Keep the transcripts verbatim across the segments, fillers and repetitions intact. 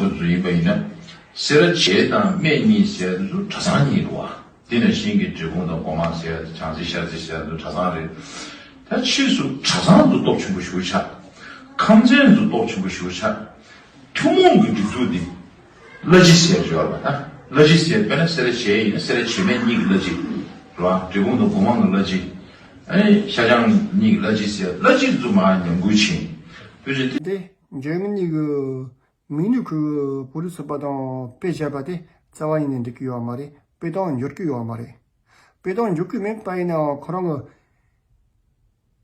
ཚོ་ཡིན་པ་ཡིན་ན། སེ་ར་བྱེས་དང་སྨད་གཉིས་ཟེར་དུས་གྲྭ་ཚང་གཉིས་རེད་བ། དེ་ནང་བཞིན་གྱི་འབྲས་སྤུངས་དང་སྒོ་མང་ཟེར་བྱང་རྩེ་ཤར་རྩེ་ཟེར་དུས་གྲྭ་ཚང་རེད། ད་ཕྱིས་སུ་གྲྭ་ཚང་དུ་སྟོབས་ཆེན་པོ་ཞེ་པོ་ཆགས། ཁམས་ཚན་དུ་སྟོབས་ཆེན་པོ་ཞེ་པོ་ཆགས། ཐུན་མོང་གི་སྒྲིག་འཛུགས་འདི་བླ་སྤྱི་ཟེར་ཡོད་པ་ད། བླ་སྤྱི་ཟེར་དཔེར་ན་སེ་ར་བྱེས་ཡིན་ན་སེ་ར་བྱེས་སྨད་གཉིས་ཀྱི་བླ་སྤྱི་རེད་བ། འབྲས་སྤུངས་དང་སྒོ་མང་གི་བླ་སྤྱི། ཨ་ནི་ཤར་བྱང་གཉིས་ཀྱི་བླ་སྤྱི་ཟེར། བླ་སྤྱི་ཚོ་མར་ཉམས་རྒུད་ཕྱིན། དུས་ཚོད་དེ། འཇར་མ་ནི་གི་མི་ནུ་ཁུ་བོད་རིགས་ཚོགས་པ་དང་དཔེ་བཞག་པ་དེ་རྩ་བ་ཉིད་ནས་འགྲིག་གི་ཡོད་མ་རེད། དཔེ་དང་འགྱུར་གི་ཡོད་མ་རེད། དཔེ་དང་འགྱུར་གི་མེད་པ་ཡིན་ནའང་ཁོ་རང་གི་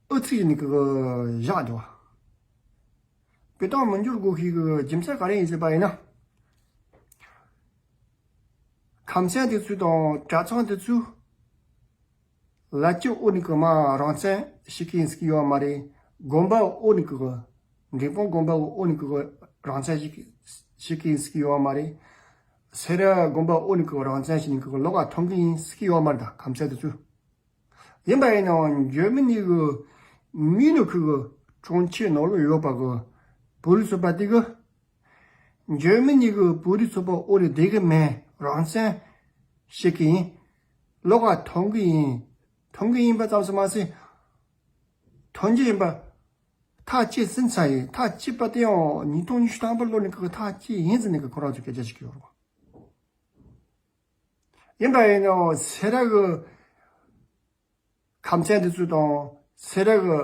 ཨུ་ཚུགས་ནི་གི་བཞག་འདུག་དཔེ་དང་མི་འགྱུར་དགོས་ཤེས་གི་རྒྱུ་མཚན་ག་རེ་ཡིན་ཟེར་བ་ཡིན་ན། ཁམས་ཚན་དེ་ཚོ་དང་གྲྭ་ཚང་དེ་ཚོ། ལ་སྤྱི་འོག་ནས་ཀྱི་མ་རང་བཙན་ཞིག་གིས་ཟིག་ཡོད་མ་རེད། དགོན་པ་འོག་ནས་ཀྱི་འབྲས་སྤུངས་དགོན་པ་འོག་ནས་ཀྱི་རང་བཙན་ཞིག་ཞིག་གིས་ཟིག་ཡོད་མ་རེད། སེ་ར་དགོན་པ་འོག་ནས་ཀྱི་རང་བཙན་ཞིག་ནས་ཀྱི་ལོག་ག་ཐོན་གི་ཡིན་ཟིག་ཡོད་མ་རེད། ད་ཁམས་ཚན་དེ་ཚོ་ཡིན་པ་ཡིན་ནའང་འཇར་མ་ནི་གི་མི་ནུ་ཁུ་གི་གྲོང་ཁྱེར་ནང་ལོགས་ཡོད་པ་གི་བོད་རིགས་ཚོགས་པ་དེ་གི་འཇར་མ་ནི་གི་བོད་རིགས་ཚོགས་པ་འོག་ནས་བསྡད་གི་མེད། རང་བཙན་ཞིག་གི་ཡིན། ལོག་ག་ཐོན་གི་ཡིན། ཐོན་གི་ཡིན་པ་ཙམ་ཞིག་མ་ཟད། ཐོན་གྱི་ཡིན་པ་ཐག་བཅད་ཟིན་ཚར་ཡིན། ཐག་བཅད་པ་དེ་ཡང་ཉིས་སྟོང་ཉི་ཤུ་ཐམ་པ་ལོ་ནས་ཀྱི་ཐག་བཅད་ཡིན་ཟེར་ནས་ཀྱི་ཁོ་རང་ཚོས་སྐད་ཆ་བཤད་ཀྱི་ཡོད་རེད་བ། ཡིན་པ་ཡིན་ནའང་སེ་ར་གི་ཁམས་ཚན་དེ་ཚོ་དང་སེ་ར་གི་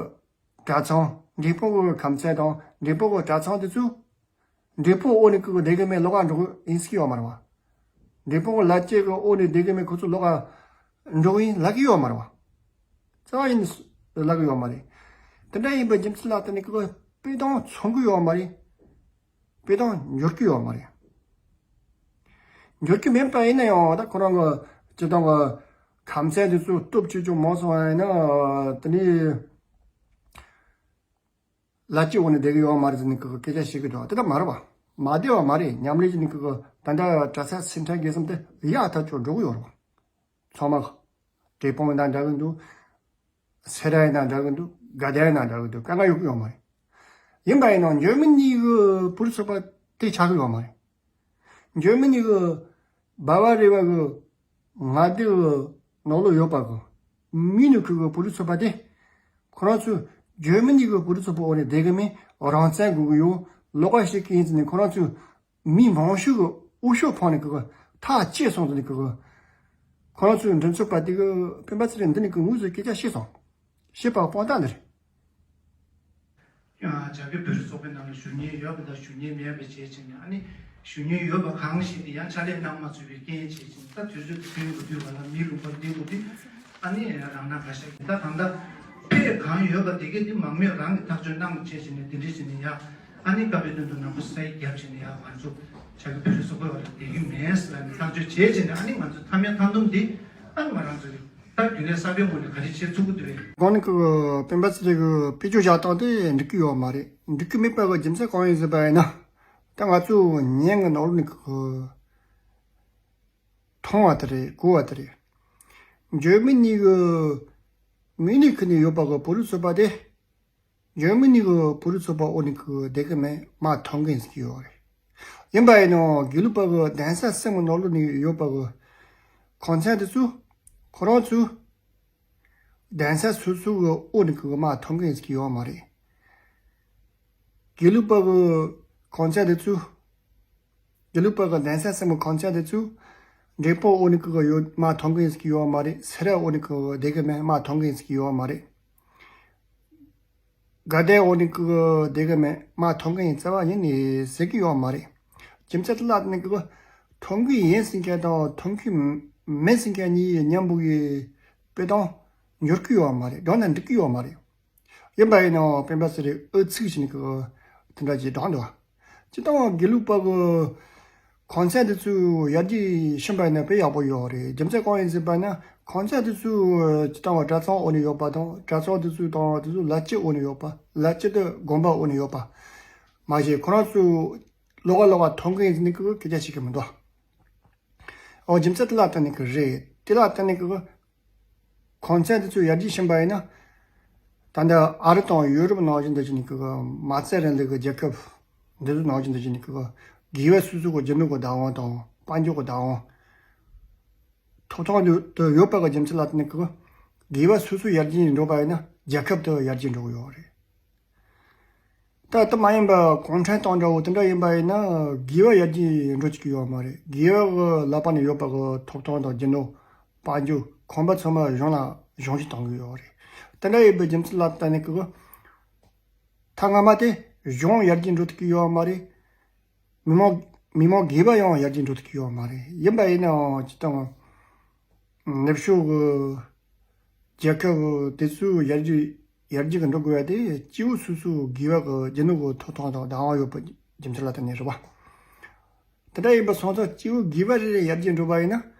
གྲྭ་ཚང་། འབྲས་སྤུངས་གི་ཁམས་ཚན་དང་འབྲས་སྤུངས་གི་གྲྭ་ཚང་དེ་ཚོ་འབྲས་སྤུངས་འོག་ནས་ཀྱི་བསྡད་གི་མེད། ལོག་ག་འགྲོ་གི་ཡིན་ཟེར་གི་ཡོད་མ་རེད་བ། འབྲས་སྤུངས་གི་ལ་སྤྱི་གི་འོག་ནས་བསྡད་གི་མེད། ཁོ་ཚོ་ལོག་ག་འགྲོ་གི་ཡིན་ལབ་གི་ཡོད་མ་རེད་བ། རྩ་བ་ཡིན་ལབ་གི་ཡོད་མ་རེད། དེ་འདྲ་ཡིན་པའི་རྒྱུ་མཚན་ལ་བརྟེན་ནས་ཀྱི་དཔེ་དང་མཚུངས་གི་ཡོད་མ་རེད། དཔེ་དང་འགྱུར་གྱི་ཡོད་མ་རེད། འགྱུར་གྱི་མེད་པ་ཡིན་ན་ཡང་ད་ཁོ་རང་གི་སྤྱི་བཏང་གི་ཁམས་ཚན་དེ་ཚོ་སྟོབས་ཆེ་ཆུང་མང་སོང་བ་ཡིན་ན་དེ་ནི་ལ་སྤྱི་འོག་ནས་བསྡད་ཀྱི་ཡོད་མ་རེད་ཟེར་ནས་ཀྱི་སྐད་ཆ་བཤད་ཀྱི་འདུག་དེ་ལྟར་མ་རེད་བ། མ་བསྡད་བ་མ་རེད། མཉམ་ལས་ཀྱི་ནི་ཀྱི་ད་ལྟ་གྲྭ་ཚང་སེ་འབྲས་དགེ་གསུམ་དེ་ཡག་ཐག་ཆོད་འགྲོ་གི་ཡོད་རེད་བ། ཚང་མ་འབྲས་སྤུངས་དང་འདྲ་གི་འདུག་སེ་ར་ཡིན་ན་འདྲ་གི་འདུག་དགའ་ལྡན་ཡིན་ན་འདྲ་གི་འདུག་དཀའ་ངལ་ཡོད་ཀྱི་ཡོད་མ་རེད། ཡིན་པ་ཡིན་ནའང་འཇར་མ་ནི་གི་བོད་རིགས་ཚོགས་པ་དེ་ཆགས་ཀྱི་ཡོད་མ་རེད། འཇར་མ་ནི་གི་སྦ་བ་རི་བ་གི་མངའ་སྡེ་གི་ནང་ལོགས་ཡོད་པ་གི་མི་ནུ་ཁུ་གི་བོད་རིགས་ཚོགས་པ་དེ་ཁོ་རང་ཚོས་འཇར་མ་ནི་གི་བོད་རིགས་ཚོགས་པ་འོག་ནས་བསྡད་གི་མེད། རང་བཙན་དགོས་གི་ཡོད། ལོག་པ་ཞིག་གི་ཡིན་ཟེར་ནས་ཁོ་རང་ཚོས་མི་མང་ཤོས་ཀྱི་འོས་ཤོག་འཕངས་ནས་ཀྱི་ཐག་བཅད་སོང་ཟེར་ནས་ཀྱི་ཁོ་རང་ཚོའི་མགྲིན་ཚབ་པ་དེ་གི་སྤེན་པ་ཚེ་རིང་འདི་ནས་ཀྱི་དངོས་སུ་སྐད་ཆ་བཤད་སོང་། བཤད་པ་དཔང་རྟགས་འདི་རེད། ཡང་བྱ་དགའ་བོད་རིགས་ཚོགས་པའི་ནང་ལ་ཞུགས་མཁན་ཡོད་པ་དང་ཞུགས་མཁན་མེད་པ་བྱས་བྱས་ནས། ཨ་ནི་ཞུགས་མཁན་ཡོད་པ་གང་ཞིག་དེ་ཡང་ཕྱག་ལས་གནང་མ་ཚུགས་པའི་རྐྱེན་བྱས་བྱས་ནས། ད་དུས་ཚོད་ཐུང་དགོས་དུས་བ་ལ་མི་ལུང་པར་བསྡད་དགོས་དུས། ཨ་ནི་རང་སྣང་ག་ཤ་ཡིན། ད་གང་ལྟར་ཕེ་གང་ཡོད་པ་དེ་གས་དེ་མང་མོས་རང་གིས་ཐག་གཅོད་གནང་བྱས་བྱས་ནས། དེ་འདྲས་བྱས་ནས་ཡ་ཨ་ནི་སྐབས་རེ་དོན་དུ་ནང་པ་སའི་རྒྱབ་བྱས་ནས་ཡ་ང་ཚོ་བྱ་དགའ་བོད་རིགས་ཚོགས་པའི་བར་ལ་བསྡད་རྒྱུ་མེད་ཟེར་ནས་ཐག་གཅོད་བྱས་བྱས་ནས། ཨ་ནི་ང་ཚོ་མཐའ་མའི་མཐའ་སྡོམ་འདི་ཨ་ནི་ང་རང་ཚོ་གི་ད་རྒྱུན་ལས་གསར་པའི་ངོས་ནས་ག་རེ་བྱེད་ཐུབ་ཀྱི་འདུག་རེད། གོང་ནས་ཀྱི་སྤེན་པ་ཚེ་རིང་གི་དཔེ་བརྗོད་བཞག་སྟངས་དེ་འགྲིག་གི་ཡོད་མ་རེད། འགྲིག་གི་མེད་པ་གི་རྒྱུ་མཚན་གང་ཡིན་ཟེར་བ་ཡིན་ན། ད་ང་ཚོ་ཉན་གི་ནོར་ནི་གི་མཐོང་བ་དེ་རེད། གོ་བ་དེ་རེད། འཇར་མ་ནི་གི་མིའུ་ནིག་ནས་ཡོད་པ་གི་བོད་རིགས་ཚོགས་པ་དེ། འཇར་མ་ནི་གི་བོད་རིགས་ཚོགས་པ་འོག་ནས་ཀྱི་བསྡད་གི་མེད། མར་ཐོན་གི་ཡིན་ཟེར་གི་ཡོད་རེད། ཡིན་པ་ཡིན་ནའང་དགེ་ལུགས་པ་གི་གདན་ས་གསུམ་གི་ནང་ལོགས་ནས་ཡོད་པ་གི་གོང་ཚད་དེ་ཚོ་ཁོ་རང་ཚོའི་གདན་ས་སོ་སོ་གི་འོག་ནས་ཀྱི་མར་ཐོན་གི་ཡིན་ཟེར་གི་ཡོད་མ་རེད། དགེ་ལུགས་པ་གི་གོང་ཚད་དེ་ཚོ། དགེ་ལུགས་པ་གི་གདན་ས་གསུམ་གི་གོང་ཚད་དེ་ཚོ། འབྲས་སྤུངས་འོག་ནས་ཀྱི་ཡོད། མར་ཐོན་གི་ཡིན་ཟེར་གི་ཡོད་མ་རེད། སེ་ར་འོག་ནས་ཀྱི་བསྡད་གི་མེད། མར་ཐོན་གི་ཡིན་ཟེར་གི་ཡོད་མ་རེད། དགའ་ལྡན་འོག་ནས་ཀྱི་བསྡད་གི་མེད། མར་ཐོན་གི་ཡིན། རྩ་བ་ཉིད་ནས་ཟེར་གི་ཡོད་མ་རེད། རྒྱུ་མཚན་དེ་ལ་ནི་ཀྱི་ཐོན་གི་ཡིན་ཟེར་མཁན་དང་ཐོན་གི་མེད་ཟེར་མཁན་གཉིས་མཉམ་པོ་གི་དཔེ་དང་འགྱུར་གི་ཡོད་མ་རེད། འགྲིག་ན་འགྲིག་གི་ཡོད་མ་རེད། ཡིན་པ་ཡིན་ནའང་སྤེན་པ་ཚེ་རིང་ཨུ་ཚུགས་བྱས་ནས་ཀྱི་དེ་འདྲ་ཅིག་བསྒྲགས་འདུག་སྤྱིར་བཏང་དགེ་ལུགས་པ་གི་གོང་ཚད་དེ་ཚོ་ཡར་རྒྱས་ཕྱིན་པ་ཡིན་ན་དཔེ་ཡག་པོ་ཡོད་རེད། རྒྱུ་མཚན་གང་ཡིན་ཟེར་བ་ན། གོང་ཚད་དེ་ཚོ་སྤྱིར་བཏང་བ་གྲྭ་ཚང་འོག་ནས་ཡོད་པ་དང་། གྲྭ་ཚང་དེ་ཚོ་དང་དེ་ཚོ་ལ་སྤྱི་འོག་ནས་ཡོད་པ། ལ་སྤྱི་དེ་དགོན་པ་འོག་ནས་ཡོད་པ། མ་གཞི་ཁོ་རང་ཚོ་ལོགས་ཀ་ལོགས་ཀ་ཐོན་གི་ཡིན་ཟེར་ནས་ཀྱི་སྐད་ཆ་བཤད་གི་མི་འདུག་འོ། རྒྱུ་མཚན་དེ་ལ་བརྟེན་ནས་ཀྱི་རེད། དེ་ལ་བརྟེན་ནས་ཀྱི་གོང་ཚད་དེ་ཚོ་ཡར་རྒྱས་ཕྱིན་པ་ཡིན་ན། ད་ལྟ་ཨ་རི་དང་ཡུ་རོབ་ནང་བཞིན་དུ་བྱས་ནས་ཀྱི་མ་རྩ་རིང་ལུགས་ཀྱི་རྒྱལ་ཁབ་འདི་ཚོ་ནང་བཞིན་དུ་བྱས་ནས་ཀྱི་ དགེ་བ་སོ་སོ་གི་རྒྱུ་ནོར་གི་བདག་དབང་དང་དཔལ་འབྱོར་གི་བདག་དབང་ཐོབ་ཐང་དུ་དུ་ཡོད་པ་གི་རྒྱུ་མཚན་ལ་བརྟེན་ནས་གི་དགེ་བ་སོ་སོ་ཡར་རྒྱས་འགྲོ་བ་ཡིན་ན་རྒྱལ་ཁབ་དུ་ཡར་རྒྱས་འགྲོ་གི་ཡོད་རེད། ད་དེ་མ་ཡིན་པ་གུང་ཁྲན་ཏང་འདྲ་བོ་དེ་འདྲ་ཡིན་པ་ཡིན་ན་དགེ་བ་ཡར་རྒྱས་འགྲོ་བཅུག་གི་ཡོད་མ་རེད། དགེ་བ་གི་ལག་པ་ནས་ཡོད་པ་གི་ཐོབ་ཐང་དང་རྒྱུ་ནོར་དཔལ་འབྱོར་ཁང་པ་ཚང་མ་གཞུང་ལ་གཞུང་བཞེས་བཏང་གི་ཡོད་རེད། དེ་འདྲ་ཡིན་པའི་རྒྱུ་མཚན་ལ་བརྟེན་ནས་གི་ཐ་སྔ་མ་དེ་གཞུང་ཡར་རྒྱས་འགྲོ་ཐུབ་ཀྱི་ཡོད་མ་རེད། མི་མང་མི་མང་སྒེར་པ་ཡང་ཡར་རྒྱས་འགྲོ་ཐུབ་ཀྱི་ཡོད་མ་རེད། ཡིན་པ་ཡིན་ནའང་སྤྱིར་བཏང་ནུབ་ཕྱོགས་ཀྱི་རྒྱལ་ཁབ་དེ་ཚོའི་ཡར་རྒྱས་ཡར་རྒྱས་ཀྱི་འགྲོ་དགོས་ཡ་དེ་སྐྱེ་བོ་སོ་སོའི་སྒེར་པ་གི་རྒྱུ་ནོར་གྱི་ཐོབ་ཐང་དང་བདག་དབང་ཡོད་པའི་རྒྱུ་མཚན་ལ་བརྟེན་ནས་རེད་པ། དེ་འདྲ་ཡིན་པ་སོང་ཙང་སྐྱེ་བོ་སྒེར་པ་རེ་རེ་ཡར་རྒྱས་འགྲོ་བ་ཡིན་ན་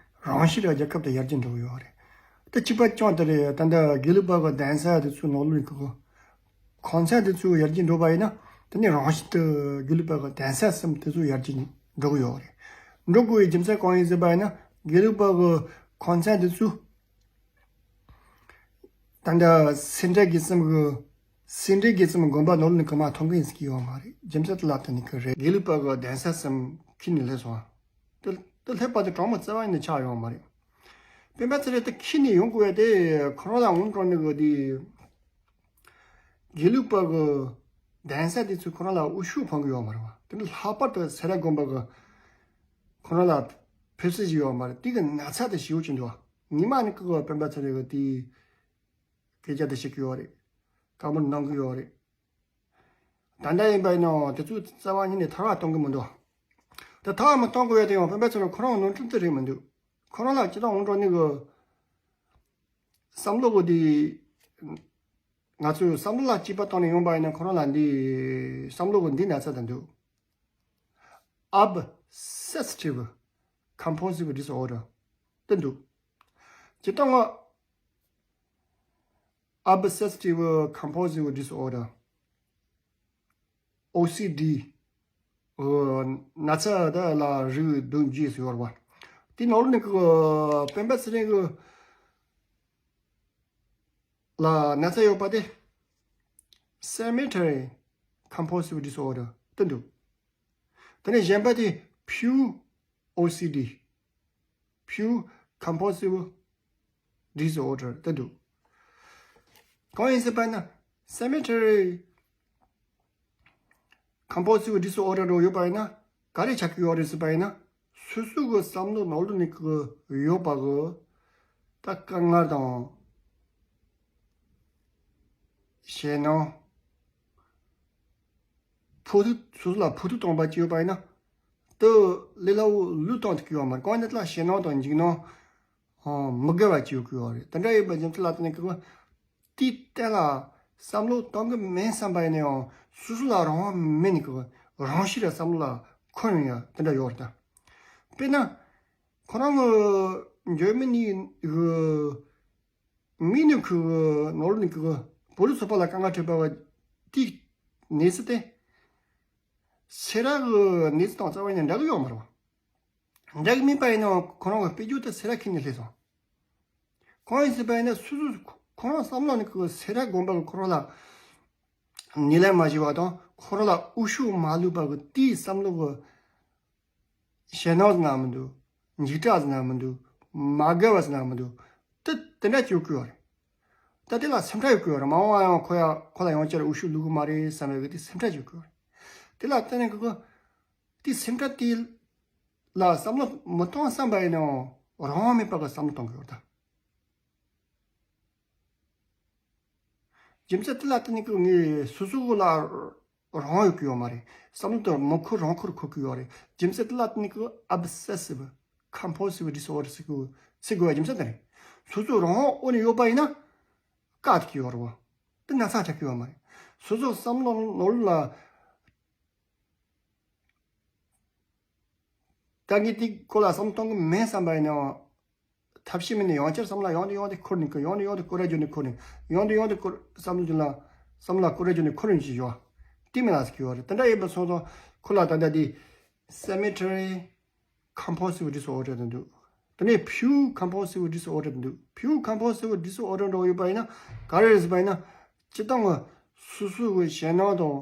རང་ཤི་ར་རྒྱལ་ཁབ་དེ་ཡར་རྒྱས་འགྲོ་གི་ཡོད་རེད། དེ་གཅིག་པ་རྐྱང་དེ་རེད། ད་ལྟ་དགེ་ལུགས་པ་གི་གདན་ས་དེ་ཚོའི་ནང་ལོགས་ཀྱི་གོང་ཚད་དེ་ཚོ་ཡར་རྒྱས་འགྲོ་བ་ཡིན་ན་དེ་ནི་རང་བཞིན་དུ་དགེ་ལུགས་པ་གི་གདན་ས་གསུམ་དེ་ཚོ་ཡར་རྒྱས་འགྲོ་གི་ཡོད་རེད། འགྲོ་དགོས་པའི་རྒྱུ་མཚན་གང་ཡིན་ཟེར་བ་ཡིན་ན་དགེ་ལུགས་པ་གི་གོང་ཚད་དེ་ཚོ་ད་ལྟ་སེ་འབྲས་དགེ་གསུམ་གི་སེ་འབྲས་དགེ་གསུམ་དགོན་པ་ནོར་ལུག་ནི་གང་མ་མཐོང་གི་ཡིན་ཟེར་གྱི་ཡོད་མ་རེད། རྒྱུ་མཚན་དེ་ལ་བརྟེན་ནས་གི་རེད། དགེ་ལུགས་པ་གི་གདན་ས་གསུམ་ཁྱེར་ནས་སླེབས་སོང་། དེ་དེ་སླེབས་པ་དེ་གྲོགས་མོ་རྩ་བ་ནས་ཆགས་ཡོད་མ་རེད། སྤེན་པ་ཚེ་རིང་དེ་ཁྱེར་ནས་ཡོང་དགོས་ཡ་དེ་ཁོ་རང་ལ་འོང་དྲགས་ནས་གི་དེ་དགེ་ལུགས་པ་གི་གདན་ས་དེ་ཚོས་ཁོ་རང་ལ་འུ་ཤུགས་འཕང་གི་ཡོད་མ་རེད་བ། དེ་ནི་ལྷག་པར་དུ་སེ་ར་དགོན་པ་གི་ཁོ་རང་ལ་ཕེབས་བསུ་ཞིག་ཡོད་མ་རེད། དེ་གི་ན་ཚ་དེ་ཞེ་པོ་ཅིག་འདུག་བ། ཉི་མ་ནི་ཀི་གི་སྤེན་པ་ཚེ་རིང་གི་དེ་སྐད་ཆ་དེ་བཤད་ཀྱི་ཡོད་རེད། བཀའ་མོལ་གནང་གི་ཡོད་རེད། ད་ལྟ་ཡིན་པ་ཡིན་ནའང་དེ་ཚོའི་རྩ་བ་ཉིད་ནས་ཐར་བ་གཏོང་གི་མི་འདུག་དེ་ཐར་བ་མི་གཏོང་དགོས་ཡ་དེ་ཡང་སྤེན་པ་ཚེ་རིང་ཁོ་རང་ནོར་འཁྲུལ་དེ་རེད་མི་འདུག་ཁོ་རང་ལ་སྤྱིར་བཏང་འོང་འགྲོ་ནི་གི་བསམ་བློ་གི་དེ་ང་ཚོའི་བསམ་བློ་ལ་དཔྱད་པ་བཏང་ནས་ཡོང་པ་ཡིན་ན་ཁོ་རང་ལ་འདི་བསམ་བློ་གི་འདི་ན་ཚ་དེ་འདུག Obsessive Compulsive Disorder དེ་འདུག་སྤྱིར་བཏང་ང་Obsessive Compulsive Disorder, O C D ན་ཚ་དེ་ལ་རིགས་བདུན་བརྒྱད་ཟེར་ཡོད་རེད་བ། དེ་ནང་ལོགས་ནས་ཀི་སྤེན་པ་ཚེ་རིང་གི་ལ་ན་ཚ་ཡོད་པ་དེ་Cemetery Compulsive Disorder དེ་འདུག་དེ་ནས་གཞན་པ་དེ་Pure O C D, Pure Compulsive Disorder དེ་འདུག་གང་ཡིན་ཟེར་བ་ན་Cemetery Compulsive Disorder འདྲ་ཡོད་པ་ཡིན་ན་ག་རེ་ཆགས་ཀྱི་ཡོད་རེད་ཟེར་བ་ཡིན་ན་སོ་སོ་གི་བསམ་བློ་ནང་ལོགས་ནས་ཀི་ཡོད་པ་གི་ད་དཀའ་ངལ་དང་ཞེད་སྣང་ཕོག་ཐུག་སོ་སོ་ལ་ཕོག་ཐུག་བཏང་བ་ཅིག་ཡོད་པ་ཡིན་ན་དེ་ལས་སླ་བོ་ལུས་གཏོང་ཐུབ་ཀྱི་ཡོད་མ་རེད། གང་ཡིན་ན་དེ་ལ་ཞེད་སྣང་དང་འཇིགས་སྣང་མི་དགེ་བ་ཅིག་ཡོད་ཀྱི་ཡོད་རེད། དེ་འདྲ་ཡོད་པའི་རྒྱུ་མཚན་ལ་བརྟེན་ནས་ཀི་དེའི་སྟེང་ལ་བསམ་བློ་གཏོང་གི་མིན་བསམ་པ་ཡིན་ན་ཡང་སོ་སོ་ལ་རང་དབང་མེད་ནས་ཀི་རང་ཤི་ར་བསམ་བློ་ལ་འཁོར་ཡོང་ཡ་དེ་འདྲ་ཡོད་རེད་ད། དཔེར་ན་ཁོ་རང་གི་འཇར་མ་ནི་གི་མི་ནི་ཁུ་ནོར་ནི་ཁུ་བོ་ལི་ཚོགས་པ་ལ་དཀའ་ངལ་འཕྲད་པ་བ་དེའི་གནས་ཚུལ་དེ་སེ་ར་གི་གནས་ཚུལ་དང་རྩ་བ་ནས་འདྲ་གི་ཡོད་མ་རེད་བ། འདྲ་གི་མིན་པ་ཡིན་ནའང་ཁོ་རང་གི་དཔེ་བརྗོད་དེ་སེ་ར་ཁྱེར་ནས་སླེབས་སོང་། གང་ཡིན་ཟེར་བ་ཡིན་ན་སོ་སོ་ཁོ་རང་བསམ་བློ་ནི་ཁུ་སེ་ར་དགོན་པ་གི་ཁོ་རང་ལ་ཉེས་ལན་མ་བྱས་པ་དང་ཁོ་རང་ལ་འུ་ཤུགས་མ་ལུས་པ་གི་དེའི་བསམ་བློ་གི་ཞེད་སྣང་ཟེར་ན་མི་འདུག་འཇིགས་སྐྲག་ཟེར་ན་མི་འདུག་མ་དགའ་བ་ཟེར་ན་མི་འདུག་དེ་དེ་འདྲ་ཅིག་ཡོད་ཀྱི་ཡོད་རེད། ད་དེ་ལ་སེམས་ཁྲལ་ཡོད་ཀྱི་ཡོད་རེད། མ་འོངས་པ་ཡང་ཁོ་ཡ་ཁོ་ལ་ཡང་བསྐྱར་འུ་ཤུགས་ལུས་ཀྱི་མ་རེད་བསམ་པའི་གི་དེ་སེམས་ཁྲལ་ཅིག་ཡོད་ཀྱི་ཡོད་རེད། དེ་ལ་བརྟེན་ནས་གི་གི་དེ་སེམས་ཁྲལ་དེ་ལ་བསམ་བློ་མི་གཏོང་བསམ་པ་ཡིན་ནའང་རང་དབང་མེད་པ་གི་བསམ་བློ་གཏོང་གི་ཡོད་རེད་ད། རྒྱུ་མཚན་དེ་ལ་བརྟེན་ནས་ཀྱི་ངས་སོ་སོ་ལ་རང་དབང་ཡོད་ཀྱི་ཡོད་མ་རེད། བསམ་བློ་དེ་མི་འཁོར་རང་འཁོར་འཁོར་གྱི་ཡོད་རེད། རྒྱུ་མཚན་དེ་ལ་བརྟེན་ནས་ཀྱི་Obsessive Compulsive Disorder ཟེར་གི་ཟེར་དགོས་པའི་རྒྱུ་མཚན་དེ་རེད། སོ་སོ་རང་དབང་དབུས་ནས་ཡོད་པ་ཡིན་ན་བཀག་ཐུབ་ཀྱི་ཡོད་རེད་བ། དེ་ན་ཚ་ཆགས་ཀྱི་ཡོད་མ་རེད། སོ་སོ་བསམ་བློ་ནོར་ལ། ད་ངས་དེ་ཁོ་ལ་བསམ་གཏོང་གི་མེད་བསམ་པ་ཡིན་ནའང་ཐབས་ཤེས་མེད་ནས་ཡང་བསྐྱར་བསམ་བློ་ཡོང་དུས་ཡོང་དུས་འཁོར་ནས་ཀི་ཡོང་དུས་ཡོང་དུས་སྐོར་ར་བརྗོད་ནས་འཁོར་ནས་ཡོང་དུས་ཡོང་དུས་སྐོར་བསམ་བློ་བརྗོད་ལ་བསམ་བློ་ལ་སྐོར་ར་བརྗོད་ནས་འཁོར་ནས་ཅི་ཡོད་དེ་མི་ལ་ཟེར་གི་ཡོད་རེད། དེ་འདྲ་ཡིན་པ་སོང་ཙང་ཁོ་ལ་ད་ལྟ་དེ་Cemetery Compulsive Disorder དེ་འདུག་དེ་ནས་Pure Compulsive Disorder དེ་འདུག Pure Compulsive Disorder འདྲ་ཡོད་པ་ཡིན་ན་ག་རེ་རེད་ཟེར་པ་ཡིན་ན་སྤྱིར་བཏང་གི་སོ་སོའི་གི་ཞེད་སྣང་དང་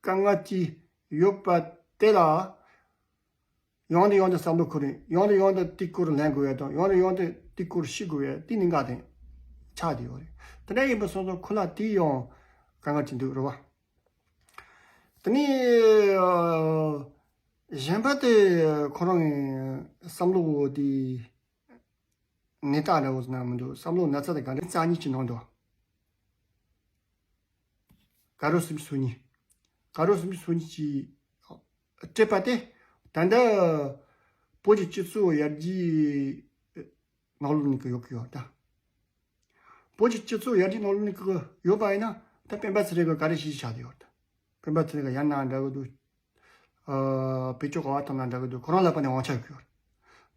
དཀའ་ངལ་ཅིག་ཡོད་པ་ དེ་ལ་ཡང་དུ་ཡང་དུ་བསམ་བློ་འཁོར་ནས་ཡང་དུ་ཡང་དུ་དེའི་སྐོར་ལེན་དགོས་ཡ་དང་ཡང་དུ་ཡང་དུ་དེའི་སྐོར་ཤེས་དགོས་ཡ་དེ་གནད་འགག་དེ་ཆགས་བསྡད་ཡོད་རེད། དེ་འདྲ་ཡིན་པ་སོང་ཙང་ཁོ་ལ་དེ་ཡང་དཀའ་ངལ་ཅིག་འདུག་རེད་བ། དེ་ནས་ཨ་གཞན་པ་དེ་ཁོ་རང་གི་བསམ་བློ་དེ་ནད་རྟགས་འདྲ་བོ་ཟེར་ན་མི་འདུག་བསམ་བློ་ན་ཚ་དེ་ག་འདྲ་རྩ་གཉིས་ཀྱི་ནང་དུ། དཀར་རོ་སུམ་ཅུ་སོ་གཉིས། དཀར་རོ་སུམ་ཅུ་སོ་གཉིས་ཀྱི་སྤྲད་པ་དེ་ད་ལྟ་བོད་ཀྱི་སྤྱི་ཚོགས་ཡར་རྒྱས་ནང་ལོགས་ནས་ཀྱི་ཡོད་ཀྱི་ཡོད་ད། བོད་ཀྱི་སྤྱི་ཚོགས་ཡར་རྒྱས་ནང་ལོགས་ནས་ཀྱི་ཡོད་པ་ཡིན་ན་ད་སྤེན་པ་ཚེ་རིང་གི་ག་རེ་བྱས་ཆགས་བསྡད་ཡོད་ད། སྤེན་པ་ཚེ་རིང་གི་ཡར་ན་འདྲ་གི་འདུག་ཨ་བེད་སྤྱོད་ག་བ་བཏང་ན་འདྲ་གི་འདུག་ཁོ་རང་ལག་པ་ནས་དབང་ཆ་ཡོད་ཀྱི་ཡོད།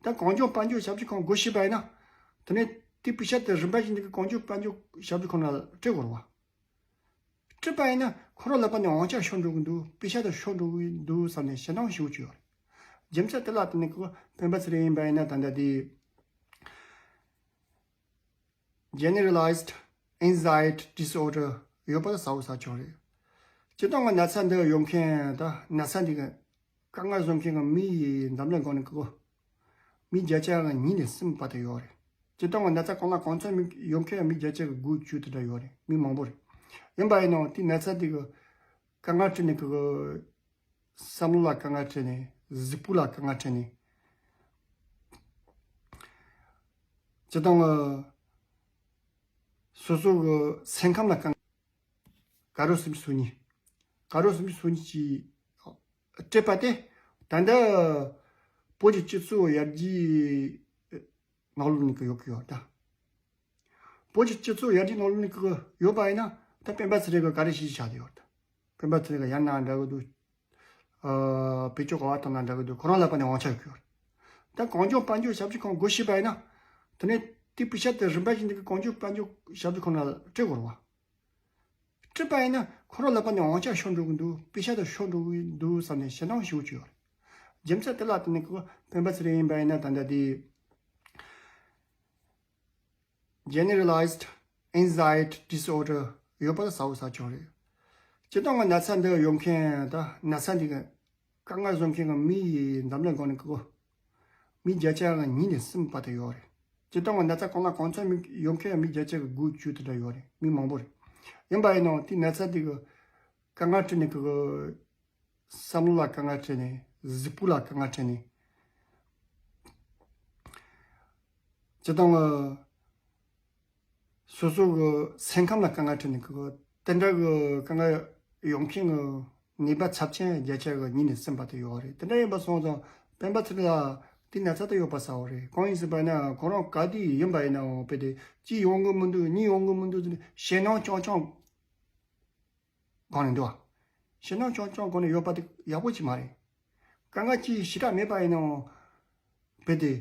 ད་གངས་ལྗོངས་དཔལ་འབྱོར་ཞབས་ཞུ་ཁང་སྒོ་ཕྱེ་བ་ཡིན་ན། དེ་ནས་དེ་པེ་ཤ་དེ་རིམ་པ་བཞིན་དུ་གངས་ལྗོངས་དཔལ་འབྱོར་ཞབས་ཞུ་ཁང་ལ་སྤྲད་དགོས་རེད་བ། སྤྲད་པ་ཡིན་ན་ཁོ་རང་ལག་པ་ནས་དབང་ཆ་ཤོར་འགྲོ་གི་འདུག་པེ་ཤ་དེ་ཤོར་འགྲོ་གི་འདུག་བསམ་ནས་ཞེད་སྣང་ཞེ་པོ་ཅིག་ཡོད་རེད། རྒྱུ་མཚན་དེ་ལ་བརྟེན་ནས་ཁོ་སྤེན་པ་ཚེ་རིང་ཡིན་པ་ཡིན་ན་ད་ལྟ་དེ། Generalized Anxiety Disorder ཡོད་པ་ལ་གསལ་པོ་གསལ་ཆགས་རེད། སྤྱིར་བཏང་གི་ན་ཚ་འདི་ཡོད་མཁན་ད་ན་ཚ་འདི་གི་དཀའ་ངལ་བཟོ་མཁན་གི་མི་ཡི་འཛམ་གླིང་སྒང་ནས་ཀོ། མི་བརྒྱ་ཆ་གི་གཉིས་ནས་གསུམ་བར་དུ་ཡོད་རེད། སྤྱིར་བཏང་གི་ན་ཚ་གང་ལ་གང་འཚམ་མི་ཡོད་མཁན་མི་བརྒྱ་ཆ་གི་དགུ་བཅུ་དེ་འདྲ་ཡོད་རེད། མི་མང་པོ་རེད། ཡིན་པ་ཡིན་ནའང་དེ་ན་ཚ་འདི་གི་དཀའ་ངལ་འཕྲད་ནས་ཀོ། བསམ་བློ་ལ་དཀའ་ངལ་འཕྲད་ནས་གཟུགས་པོ་ལ་དཀའ་ངལ་འཕྲད་ནས། སྤྱིར་བཏང་གི་སོ་སོ་གི་སེམས་ཁམས་ལ་དཀའ་ངལ། དཀར་རོ་སུམ་ཅུ་སོ་གཉིས། དཀར་རོ་སུམ་ཅུ་སོ་གཉིས་ཀྱི་སྤྲད་པ་དེ་ད་ལྟ་བོད་ཀྱི་སྤྱི་ཚོགས་ཡར་རྒྱས་ནང་ལོགས་ནས་ཀྱི་ཡོད་ཀྱི་ཡོད་ད། བོད་ཀྱི་སྤྱི་ཚོགས་ཡར་རྒྱས་ནང་ལོགས་ནས་ཀྱི་ཡོད་པ་ཡིན་ན་ད་སྤེན་པ་ཚེ་རིང་གི་ག་རེ་བྱས་ཆགས་བསྡད་ཡོད་ད། སྤེན་པ་ཚེ་རིང་གི་ཡར་ན་འདྲ་གི་འདུག་ཨ་བེད་སྤྱོད་ག་བ་བཏང་ན་འདྲ་གི་འདུག་ཁོ་རང་ལག་པ་ནས་དབང་ཆ་ཡོད་ཀྱི་ཡོད། ད་གངས་ལྗོངས་དཔལ་འབྱོར་ཞབས་ཞུ་ཁང་སྒོ་ཕྱེ་བ་ཡིན་ན། དེ་ནས་དེ་པེ་ཤ་དེ་རིམ་པ་བཞིན་དུ་གངས་ལྗོངས་དཔལ་འབྱོར་ཞབས་ཞུ་ཁང་ལ་སྤྲད་དགོས་རེད་བ། སྤྲད་པ་ཡིན་ན་ཁོ་རང་ལག་པ་ནས་དབང་ཆ་ཤོར་འགྲོ་གི་འདུག་པེ་ཤ་དེ་ཤོར་འགྲོ་གི་འདུག་བསམ་ནས་ཞེད་སྣང་ཞེ་པོ་ཅིག་ཡོད་རེད། རྒྱུ་མཚན་དེ་ལ་བརྟེན་ནས་ཁོ་སྤེན་པ་ཚེ་རིང་ཡིན་པ་ཡིན་ན་ད་ལྟ་དེ། Generalized Anxiety Disorder ཡོད་པ་ལ་གསལ་པོ་གསལ་ཆགས་རེད། སྤྱིར་བཏང་གི་ན་ཚ་འདི་ཡོད་མཁན་ད་ན་ཚ་འདི་གི་དཀའ་ངལ་བཟོ་མཁན་གི་མི་ཡི་འཛམ་གླིང་སྒང་ནས་ཀོ། མི་བརྒྱ་ཆ་གི་གཉིས་ནས་གསུམ་བར་དུ་ཡོད་རེད། སྤྱིར་བཏང་གི་ན་ཚ་གང་ལ་གང་འཚམ་མི་ཡོད་མཁན་མི་བརྒྱ་ཆ་གི་དགུ་བཅུ་དེ་འདྲ་ཡོད་རེད། མི་མང་པོ་རེད། ཡིན་པ་ཡིན་ནའང་དེ་ན་ཚ་འདི་གི་དཀའ་ངལ་འཕྲད་ནས་ཀོ། བསམ་བློ་ལ་དཀའ་ངལ་འཕྲད་ནས་གཟུགས་པོ་ལ་དཀའ་ངལ་འཕྲད་ནས། སྤྱིར་བཏང་གི་སོ་སོ་གི་སེམས་ཁམས་ལ་དཀའ་ངལ་འཕྲད་ནས་ཀོ། དེ་འདྲ་གི་དཀའ་ངལ་ཡོང་མཁན་གི་ནད་པ་ཚབས་ཆེན་བརྒྱ་ཆ་གི་གཉིས་ནས་གསུམ་བར་དུ་ཡོད་རེད། དེ་འདྲ་ཡིན་པ་སོང་ཙང་སྤེན་པ་ཚེ་རིང་ལ་དེ་ན་ཚ་དེ་ཡོད་པ་གསལ་པོ་རེད། གང་ཡིན་ཟེར་བ་ན་ཁོ་རང་ག་དུས་ཡིན་པ་ཡིན་ནའང་དཔེ་དེ་གཅིག་ཡོང་གི་མི་འདུག་གཉིས་ཡོང་གི་མི་འདུག་ཟེར་ནས་ཞེད་སྣང་རྐྱང་རྐྱང་སྒང་ནས་འདུག་ཞེད་སྣང་རྐྱང་རྐྱང་སྒང་ནས་ཡོད་པ་དེ་ཡག་པོ་ཅིག་མ་རེད། དཀའ་ངལ་ཅིག་ཞེ་དྲག་མེད་པ་ཡིན་ནའང་དཔེ་དེ་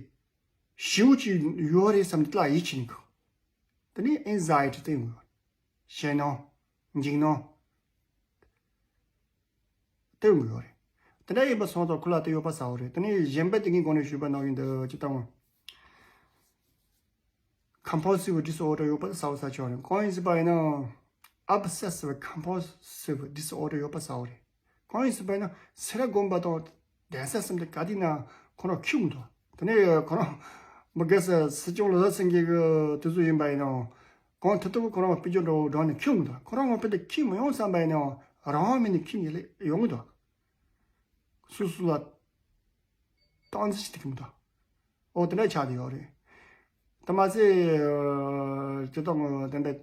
ཞེ་པོ་ཅིག་ཡོད་རེད་བསམ་དེ་ལ་ཡིད་ཆེས་ནས་ཀོ། དེ་ནས་ཨེན་ཛའི་ཊི་དེ་ཡོང་གི་ཡོད་རེད། ཞེད་སྣང་། འཇིགས་སྣང་། དེ་ཡོང་གི་ཡོད་རེད། དེ་འདྲ་ཡིན་པ་སོང་ཙང་ཁོ་ལ་དེ་ཡོད་པ་གསལ་པོ་རེད། དེ་ནས་གཞན་པ་དེ་ངས་གོང་ནས་ཞུས་པ་ནང་བཞིན་དུ་སྤྱིར་བཏང་། Compulsive disorder ཡོད་པ་གསལ་པོ་གསལ་ཆགས་རེད། གང་ཡིན་ཟེར་བ་ཡིན་ན། Obsessive compulsive disorder ཡོད་པ་གསལ་པོ་རེད། གང་ཡིན་ཟེར་བ་ཡིན་ན་སེ་ར་དགོན་པ་དང་གདན་ས་གསུམ་དེ་ག་དུས་ན་ཁོ་རང་འཁྱུག་འདུག་དེ་ནས་ཁོ་རང་མི་རྒས་སེ་སྲིད་སྐྱོང་བློ་བཟང་སེང་གེ་གི་དུས་ཚོད་ཡིན་པ་ཡིན་ནའང་གང་ཐུབ་ཐུབ་ཁོ་རང་དཔེ་སྐྱོན་འགྲོ་འགྲོ་ནས་འཁྱུག་འདུག་ཁོ་རང་ངོ་དཔེ་དེ་འཁྱུག་མི་ཡོང་བསམ་པ་ཡིན་ནའང་རང་མི་ནས་འཁྱུག་ནས་ཡོང་གི་འདུག་སོ་སོ་ལ་སྟངས་འཛིན་བྱེད་ཐུབ་ཀྱི་མི་འདུག་འོ་དེ་འདྲ་ཆགས་བསྡད་ཡོད་རེད། དེ་མ་ཟད་སྤྱིར་བཏང་དེ་འདྲ་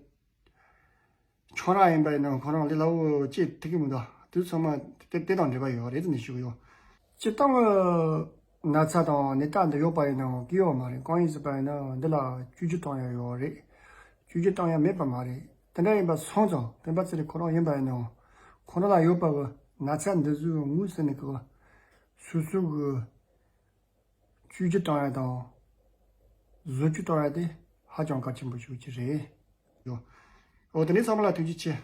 ཁྱོད་རང་ཡིན་པ་ཡིན་ན་ཁོ་རང་ལས་སླ་བོ་ཅིག་ཐུབ་ཀྱི་མི་འདུག་དེ་ཚང་མ་དེ་དེ་དང་འབྲེལ་བ་ཡོད་རེད་ཟེར་ནས་ཞུ་གི་ཡོད། སྤྱིར་བཏང་ན་ཚ་དང་ནད་རྟགས་འདི་ཡོད་པ་ཡིན་ནའང་སྐྱེ་ཡོད་མ་རེད། གང་ཡིན་ཟེར་བ་ཡིན་ན་འདི་ལ་བཅོས་བསྒྱུར་བཏང་ཡ་ཡོད་རེད། བཅོས་བསྒྱུར་བཏང་ཡ་མེད་པ་མ་རེད། དེ་འདྲ་ཡིན་པ་སོང་ཙང་སྤེན་པ་ཚེ་རིང་ཁོ་རང་ཡིན་པ་ཡིན་ནའང་ཁོ་རང་ལ་ཡོད་པ་གི་ན་ཚ་འདི་ཚོའི་ངོས་ཟིན་ནས་གི་སོ་སོ་གི་བཅོས་བསྒྱུར་བཏང་ཡ་དང་བཟོ་བཅོས་བཏང་ཡ་དེ་ཧ་ཅང་གལ་ཆེན་པོ་ཞིག་ཅིག་རེད། ཡོ། འོ་དེ་ནས་ཚང་མ་ལ་ཐུགས་རྗེ་ཆེ།